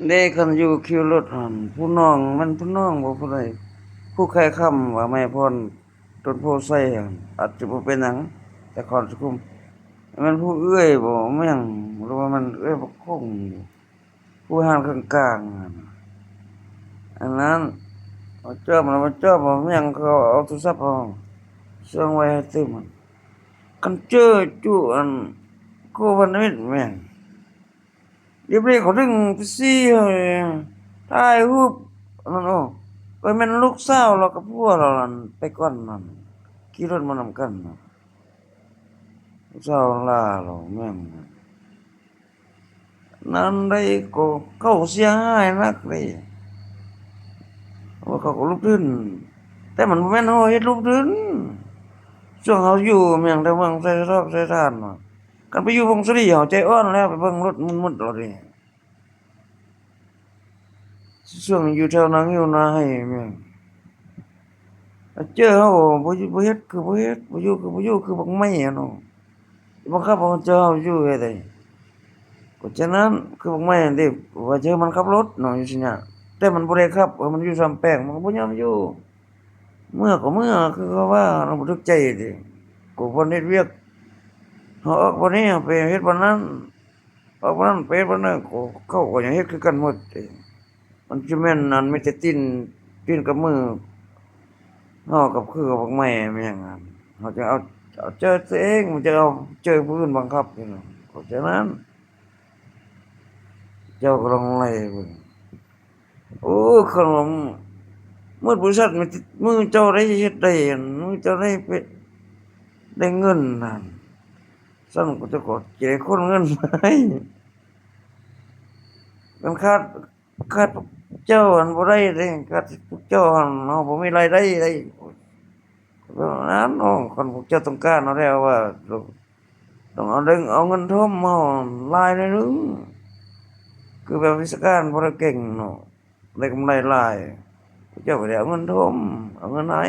ເດ້ ຄັນຢູ່ຄິວລົດຫັ້ນ ຜູ້ນ້ອງ ແມ່ນຜູ້ນ້ອງບໍ່ ຜູ້ໃດ ຜູ້ໄຄຄຳວ່າ ແມ່ພອນ ຕົ້ນໂພໄຊຫັ້ນ ອາດຈະບໍ່ເປັນຫຍັງ ແຕ່ຄອນສຸຂຸມ ແມ່ນຜູ້ເອື້ອຍບໍ່ ແມ່ນ ຫຼືວ່າແມ່ນເອື້ອຍບັກຄົງ ຜູ້ຮ້ານເຄື່ອງກາງຫັ້ນ ອັນນັ້ນ ມາຈອບ ມາຈອບບໍ່ ແມ່ນ ເຂົາເອົາໂທລະສັບເຮົາເຊື່ອງໄວ້ໃຫ້ຕື່ມ ຄັນເຈີຈຸອັນ ໂກພັນທະມິດແມ່ນ ລຽບເລຍ ເຂົາດຶງໄປຊີ້ ເຮົາຖ່າຍຮູບ ອັນນັ້ນ ໂອ້ ກໍແມ່ນລູກສາວລາວກັບຜົວລາວນັ້ນ ໄປກ່ອນນັ້ນ ຂີ່ລົດມານຳກັນນະ ລູກສາວລາວແມ່ນ ນັ້ນໄດ້ ກໍເຂົາເສຍຫາຍໜັກເດ້ ວ່າເຂົາກໍລົງທຶນ ແຕ່ມັນບໍ່ແມ່ນເຮົາເຮັດລົງທຶນ ຊ່ວງເຮົາຢູ່ແມ່ນແຕ່ເມືອງໄຊທອກໄຊທານ ຄັນໄປຢູ່ພົງສາລີ ເຮົາໃຈອ່ອນແລ້ວ ໄປເບິ່ງລົດມັນໝົດແລ້ວເດ້ ຊ່ວງຢູ່ແຖວນາງິ້ວນາໄຮ່ແມ່ນ ເຈີເຮົາບໍ່ ບໍ່ເຮັດຄືບໍ່ເຮັດ ບໍ່ຢູ່ຄືບໍ່ຢູ່ ຄືບັກໄມ້ຫັ້ນເນາະ ບັງຄັບໃຫ້ເຈົ້າຢູ່ເຮັດໃດ ກໍສະນັ້ນ ຄືບັກໄມ້ຫັ້ນເດ້ ວ່າຈະໃຫ້ມັນຂັບລົດເນາະ ຢູ່ຊິຍາ ແຕ່ມັນບໍ່ໄດ້ຂັບ ເອີ ມັນຢູ່ສ່ຳແປງ ມັນກໍບໍ່ຍອມຢູ່ ເມືອກໍເມືອ ຄືເຂົາວ່າເນາະ ບໍ່ຖືກໃຈເດ້ ກໍບໍ່ເຮັດວຽກ ເຮົາອອກບ່ອນນີ້ ເຮົາໄປເຮັດບ່ອນນັ້ນ ອອກບ່ອນນັ້ນ ໄປເຮັດບ່ອນນັ້ນ ກໍເຂົາກໍຍັງເຮັດຄືກັນໝົດເດ້ ມັນຈະແມ່ນອັນ ມີແຕ່ຕີນ ຕີນກັບມື ເຮົາກັບຄືກັບບັກໄມ້ແມ່ນຫຍັງຫັ້ນ ເຮົາຈະເອົາ ເອົາເຈີຕົວເອງ ມັນຈະເອົາເຈີຜູ້ອື່ນບັງຄັບຢູ່ນະ ເພາະສະນັ້ນ ເຈົ້າກໍລອງໄລ່ເບິ່ງ ໂອ້ ຄັນວ່າໝົດບໍລິສັດ ມີແຕ່ມືເຈົ້າໄດ້ເຮັດໄດ້ ອັນ ມືເຈົ້າໄດ້ເປັນ ໄດ້ເງິນຫັ້ນ ຊັ້ນກໍຈະ ກໍຈະໄດ້ຂົນເງິນມາໃຫ້ ຄັນຂາດ ຂາດພວກເຈົ້າຫັ້ນບໍ່ໄດ້ເດ້ ຂາດພວກເຈົ້າຫັ້ນເຮົາບໍ່ມີລາຍໄດ້ເດ້ ນັ້ນເນາະ ຄັນພວກເຈົ້າຕ້ອງການເຮົາແລ້ວວ່າ ຕ້ອງເອົາເງິນ ເອົາເງິນຖົມເຮົາຫຼາຍໜ້ອຍໜຶ່ງ ຄືແບບວິຊາການບໍ່ໄດ້ເກັ່ງເນາະ ໄດ້ກຳໄລຫຼາຍ ພວກເຈົ້າກໍໄດ້ເອົາເງິນຖົມ ເອົາເງິນໃຫ້